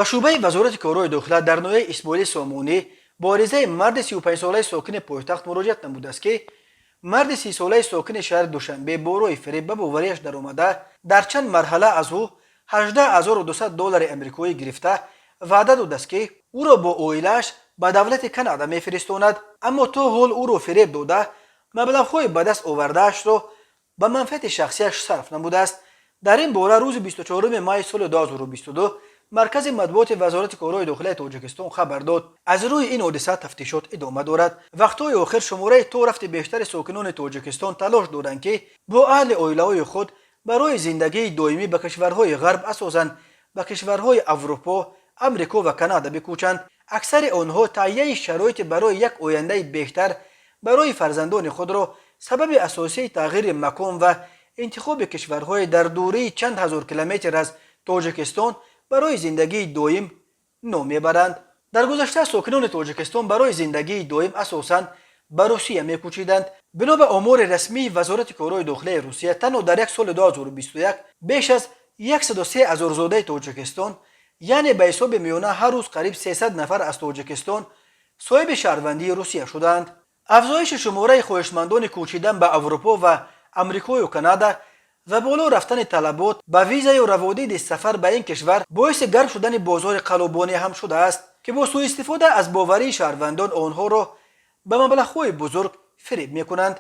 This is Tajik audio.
Ба шӯъбаи Вазорати корҳои дохила дар ноҳияи Исмоили Сомонӣ бо аризаи марди 35-солаи сокини пойтахт муроҷиат намудааст, ки марди 30-солаи сокини шаҳри Душанбе бо роҳи фиреб ба боварияш даромада, дар чанд марҳала аз ӯ 18 200 доллари амрикоӣ гирифта, ваъда додааст, ки ӯро бо оилааш ба давлати Канада мефиристонад, аммо то ҳол ӯро фиреб дода, маблағҳои ба даст овардаашро ба манфиати шахсияш сарф намудааст. Дар ин бора рӯзи 24 майи соли 2022 маркази матбуоти Вазорати корҳои дохилаи Тоҷикистон хабар дод. Аз рӯи ин ҳодиса тафтишот идома дорад. Вақтҳои охир шумораи то рафти бештари сокинони Тоҷикистон талош доранд, ки бо аҳли оилаҳои худ барои зиндагии доимӣ ба кишварҳои Ғарб, асосан ба кишварҳои Аврупо, Амрико ва Канада бикӯчанд. Аксари онҳо таҳияи шароите барои як ояндаи беҳтар барои фарзандони худро сабаби асосии тағйири макон ва интихоби кишварҳое дар дурии чанд ҳазор километр аз Тоҷикистон барои зиндагии доим ном мебаранд. Дар гузашта сокинони Тоҷикистон барои зиндагии доим асосан ба Русия мекӯчиданд. Бино ба омори расмии Вазорати корҳои дохилаи Русия, танҳо дар як соли 2021 беш аз 103 ҳазор зодаи Тоҷикистон, яъне ба ҳисоби миёна ҳар рӯз қариб 300 нафар аз Тоҷикистон соҳиби шаҳрвандии Русия шуданд. Афзоиши шумораи хоҳишмандони кӯчидан ба Аврупо ва Амрикою Канада ва боло рафтани талабот ба визаю раводиди сафар ба ин кишвар боиси гарм шудани бозори қаллобонӣ ҳам шудааст, ки бо сӯистифода аз боварии шаҳрвандон онҳоро ба маблағҳои бузург фиреб мекунанд.